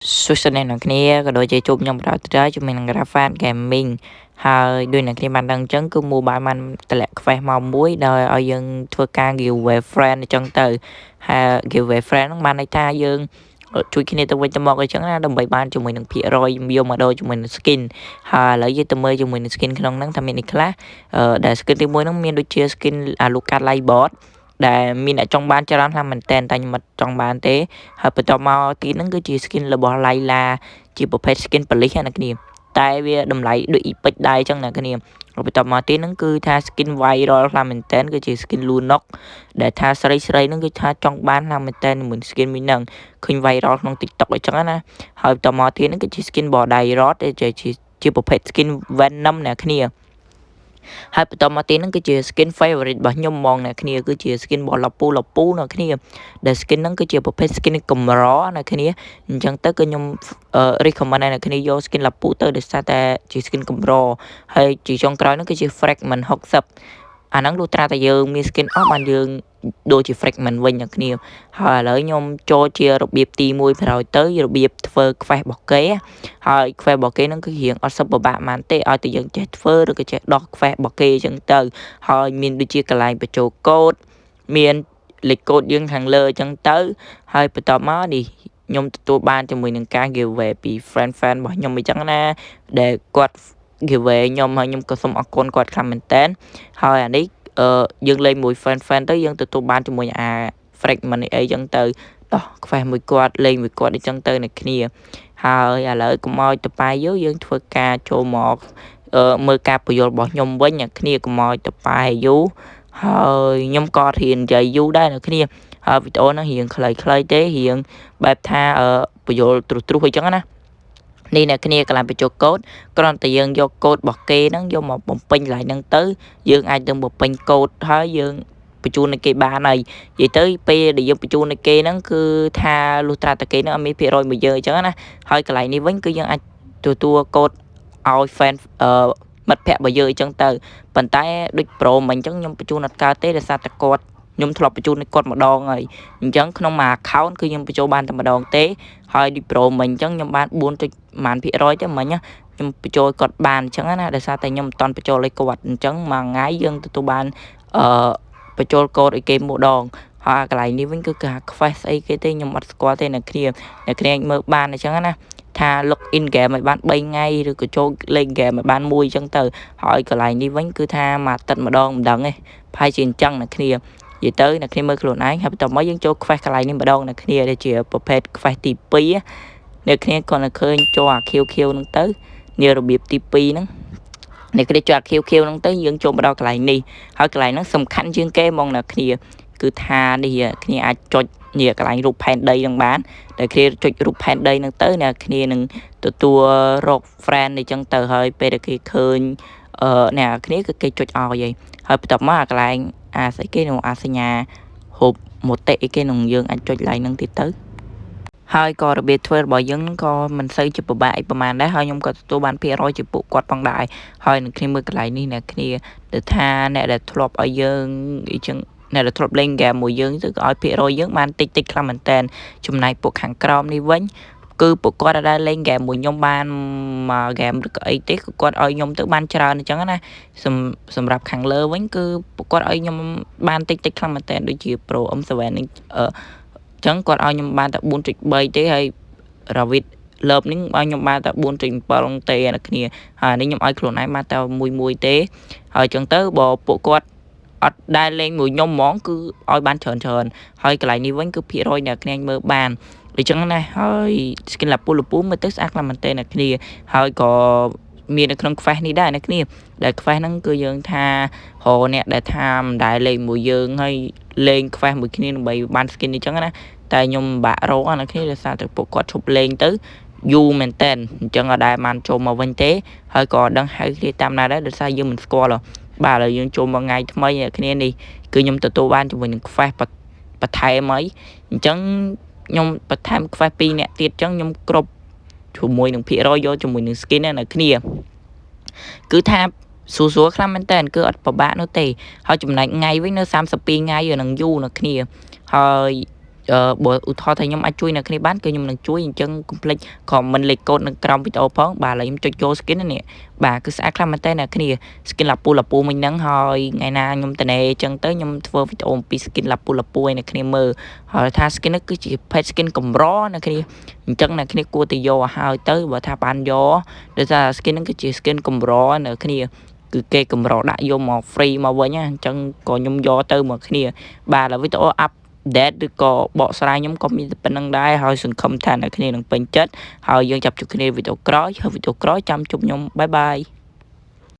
សួស្តីអ្នកគ្នាក៏ដូចជាជួបខ្ញុំបន្តទៀតជាមួយនឹង Rafat Gaming ហើយដូចអ្នកគ្នាបានដឹងអញ្ចឹងគឺ mobile បានតម្លាក់ quest មកមួយដោយឲ្យយើងធ្វើការ giveaway friend អញ្ចឹងទៅហើយ giveaway friend ហ្នឹងបានន័យថាយើងជួយគ្នាទៅវិញទៅមកអញ្ចឹងណាដើម្បីបានជាមួយនឹងភាគរយយកមកដូរជាមួយនឹង skin ហើយឥឡូវយើងទៅមើលជាមួយនឹង skin ក្នុងហ្នឹងថាមានអីខ្លះដែល skin ទី1ហ្នឹងមានដូចជា skin Alucard Lightboard ដែលមានអ្នកចង់បានច្រើនខ្លាំងមែនតើតែខ្ញុំអត់ចង់បានទេហើយបន្ទាប់មកទីហ្នឹងគឺជា skin របស់ Layla ជាប្រភេទ skin ប៉ូលីសណាគ្នាតែវាតម្លៃដូច Epic ដែរអញ្ចឹងណាគ្នាបន្ទាប់មកទីហ្នឹងគឺថា skin viral ខ្លាំងមែនតើគឺជា skin Lunox ដែលថាស្រីស្រីហ្នឹងគឺថាចង់បានខ្លាំងមែនតើជាមួយ skin មួយហ្នឹងឃើញ viral ក្នុង TikTok អញ្ចឹងណាហើយបន្ទាប់មកទៀតហ្នឹងគឺជា skin Body Rot ដែលជាប្រភេទ skin Venom អ្នកគ្នាហើយបន្តមកទៀតហ្នឹងគឺជា skin favorite របស់ខ្ញុំហ្មងអ្នកគ្នាគឺជា skin របស់ Lapu Lapu អ្នកគ្នាដែល skin ហ្នឹងគឺជាប្រភេទ skin កម្រអ្នកគ្នាអញ្ចឹងទៅគឺខ្ញុំ recommend ឲ្យអ្នកគ្នាយក skin Lapu ទៅដោយសារតែជា skin កម្រហើយជាចុងក្រោយហ្នឹងគឺជា fragment 60អាហ្នឹងលុះត្រាតែយើងមាន skin អស់បានយើងដូចជា fragment វិញអ្នកគ្នាហើយឥឡូវខ្ញុំចូលជារបៀបទី1ក្រោយទៅរបៀបធ្វើ quest របស់គេហើយ quest របស់គេហ្នឹងគឺរៀងអត់សូវពិបាកប៉ុន្មានទេឲ្យតែយើងចេះធ្វើឬក៏ចេះដោះ quest របស់គេអញ្ចឹងទៅហើយមានដូចជាកន្លែងបញ្ចូលកូដមានលេខកូដយើងខាងលើអញ្ចឹងទៅហើយបន្ទាប់មកនេះខ្ញុំទទួលបានជាមួយនឹងការ giveaway ពី friend fan របស់ខ្ញុំអញ្ចឹងណាដែលគាត់ giveaway ខ្ញុំហើយខ្ញុំក៏សូមអរគុណគាត់ខ្លាំងមែនតើហើយអានេះអឺយើងលេងមួយ fan fan ទៅយើងទទួលបានជាមួយអា fragment អីចឹងទៅដោះខ្វេះមួយគាត់លេងមួយគាត់អញ្ចឹងទៅនៅគ្នាហើយឥឡូវកុំឲ្យតប៉ាយយើងធ្វើការចូលមកមើលការពយល់របស់ខ្ញុំវិញអ្នកគ្នាកុំឲ្យតប៉ាយយូរហើយខ្ញុំក៏រៀននិយាយយូរដែរអ្នកគ្នាហើយវីដេអូហ្នឹងរៀងខ្លីៗទេរៀងបែបថាពយល់ត្រុសត្រុសអីចឹងណានេះអ្នកគ្នាកន្លែងបញ្ចូលកូដគ្រាន់តែយើងយកកូដរបស់គេហ្នឹងយកមកបំពេញកន្លែងហ្នឹងទៅយើងអាចនឹងបំពេញកូដហើយយើងបញ្ជូនឲ្យគេបានហើយនិយាយទៅពេលដែលយើងបញ្ជូនឲ្យគេហ្នឹងគឺថាលុះត្រាតែគេហ្នឹងអត់មានភាគរយមួយយើងអញ្ចឹងណាហើយកន្លែងនេះវិញគឺយើងអាចទទួលកូដឲ្យ fan អឺមិត្តភ័ក្តិរបស់យើងអញ្ចឹងទៅប៉ុន្តែដូច pro មិញអញ្ចឹងខ្ញុំបញ្ជូនអត់កើតទេដោយសារតែគាត់ខ្ញុំធ្លាប់បញ្ជូនឲ្យគាត់ម្ដងហើយអញ្ចឹងក្នុងមួយ account គឺខ្ញុំបញ្ចូលបានតែម្ដងទេហើយដូច pro មិញអញ្ចឹងខ្ញុំបាន4ចុចប៉ុន្មានភាគរយទេមិញខ្ញុំបញ្ចូលគាត់បានអញ្ចឹងណាដោយសារតែខ្ញុំមិនតន់បញ្ចូលឲ្យគាត់អញ្ចឹងមួយថ្ងៃយើងទទួលបានអឺបញ្ចូលកូដឲ្យគេម្ដងហើយកន្លែងនេះវិញគឺគេហៅ quest អីគេទេខ្ញុំអត់ស្គាល់ទេអ្នកគ្នាអ្នកគ្នាមើលបានអញ្ចឹងណាថា log in game ឲ្យបាន3ថ្ងៃឬក៏ចូលលេង game ឲ្យបានមួយអញ្ចឹងទៅហើយកន្លែងនេះវិញគឺថាមួយអាទិត្យម្ដងមិនដឹងទេប្រហែលជាអញ្ចឹងអ្នកគ្នានិយាយទៅអ្នកគ្នាមើលខ្លួនឯងហើយបន្ទាប់មកយើងចូល quest កន្លែងនេះម្ដងអ្នកគ្នាដែលជាប្រភេទ quest ទី2អ្នកគ្នាគ្រាន់តែឃើញចូលអា QQ ហ្នឹងទៅនារបៀបទី2ហ្នឹងអ្នកគ្នាចូលអា QQ ហ្នឹងទៅយើងចូលមកដល់កន្លែងនេះហើយកន្លែងហ្នឹងសំខាន់ជាងគេហ្មងអ្នកគ្នាគឺថានេះគ្នាអាចចុចនេះកន្លែងរូបផែនដីនឹងបានតែគ្នាចុចរូបផែនដីហ្នឹងទៅអ្នកគ្នានឹងទទួលរក friend អីចឹងទៅហើយពេលដែលគេឃើញអឺអ្នកគ្នាគឺគេចុចឲ្យហើយហើយបន្ទាប់មកអាកន្លែងអាស្អីគេនោះអាសញ្ញាហូបមតិអីគេនឹងយើងអាចចុចឡើងហ្នឹងទៀតទៅហើយក៏របៀបធ្វើរបស់យើងក៏មិនសូវជាពិបាកអីប្រហែលដែរហើយខ្ញុំក៏ទទួលបានភាគរយជាពួកគាត់ផងដែរហើយនឹងគ្នាមើលកន្លែងនេះអ្នកគ្នាទៅថាអ្នកដែលធ្លាប់ឲ្យយើងអីចឹងអ្នកដែលធ្លាប់លេងហ្គេមមួយយើងទៅក៏ឲ្យភាគរយយើងបានតិចតិចខ្លាំងមែនតើចំណែកពួកខាងក្រោមនេះវិញគឺពួកគាត់អត់ដែលលេងហ្គេមមួយខ្ញុំបានមួយហ្គេមឬក៏អីទេគឺគាត់ឲ្យខ្ញុំទៅបានច្រើនអញ្ចឹងណាសម្រាប់ខាងលើវិញគឺពួកគាត់ឲ្យខ្ញុំបានតិចតិចខ្លាំងមែនតើដូចជា Pro M7 នេះអឺចឹងគាត់ឲ្យខ្ញុំបានតែ4.3ទេហើយ Ravid លើបនេះឲ្យខ្ញុំបានតែ4.7ទេអ្នកគ្នាហើយនេះខ្ញុំឲ្យខ្លួនឯងបានតែមួយមួយទេហើយចឹងទៅបើពួកគាត់អត់ដែលលេងមួយខ្ញុំហ្មងគឺឲ្យបានច្រើនច្រើនហើយកន្លែងនេះវិញគឺភាគរយអ្នកគ្នាមើលបានដូច្នេះណាហើយ skin Lapu Lapu មើលទៅស្អាតខ្លាំងមែនទែនអ្នកគ្នាហើយក៏មាននៅក្នុង quest នេះដែរអ្នកគ្នាដែល quest ហ្នឹងគឺយើងថារកអ្នកដែលថាមិនដែលលេងមួយយើងហើយលេង quest មួយគ្នាដើម្បីបាន skin នេះចឹងណាតែខ្ញុំពិបាករកណាគ្នាដោយសារតែពួកគាត់ឈប់លេងទៅយូរមែនតើអញ្ចឹងអត់ដែលបានចូលមកវិញទេហើយក៏ដឹងហៅគ្នាតាមណាដែរដោយសារយើងមិនស្គាល់បាទឥឡូវយើងចូលមកថ្ងៃថ្មីគ្នានេះគឺខ្ញុំទទួលបានជាមួយនឹង quest បន្ថែមហើយអញ្ចឹងខ្ញុំបន្ថែម quest 2នាក់ទៀតអញ្ចឹងខ្ញុំគ្រប់ជាមួយនឹងភាគរយយកជាមួយនឹង skin ណាគ្នាគឺថាស្រួលស្រួលខ្លាំងមែនតើគឺអត់ពិបាកនោះទេហើយចំណែកថ្ងៃវិញនៅ32ថ្ងៃនឹងយូរនៅគ្នាហើយ អឺបើឧទាហរណ៍ថាខ្ញុំអាចជួយអ្នកគ្នាបានគឺខ្ញុំនឹងជួយអញ្ចឹងកុំភ្លេច comment លេខកូដនៅក្រោមវីដេអូផងបាទឥឡូវខ្ញុំចុចចូល skin នេះបាទគឺស្អាតខ្លាំងមែនតើអ្នកគ្នា skin ឡាពូឡាពូមិញហ្នឹងហើយថ្ងៃណាខ្ញុំតនេអញ្ចឹងទៅខ្ញុំធ្វើវីដេអូអំពី skin ឡាពូឡាពូឲ្យអ្នកគ្នាមើលហើយថា skin នេះគឺជា pet skin កម្រអ្នកគ្នាអញ្ចឹងអ្នកគ្នាគួរតែយកឲ្យហើយទៅបើថាបានយកដោយសារ skin ហ្នឹងគឺជា skin កម្រអ្នកគ្នាគឺគេកម្រដាក់យកមក free មកវិញណាអញ្ចឹងក៏ខ្ញុំយកទៅមកគ្នាបាទហើយវីដេអូ update ឬក៏បកស្រាយខ្ញុំក៏មានតែប៉ុណ្្នឹងដែរហើយសង្ឃឹមថាអ្នកគ្នានឹងពេញចិត្តហើយយើងចាប់ជួបគ្នាវីដេអូក្រោយហើយវីដេអូក្រោយចាំជួបខ្ញុំbye bye.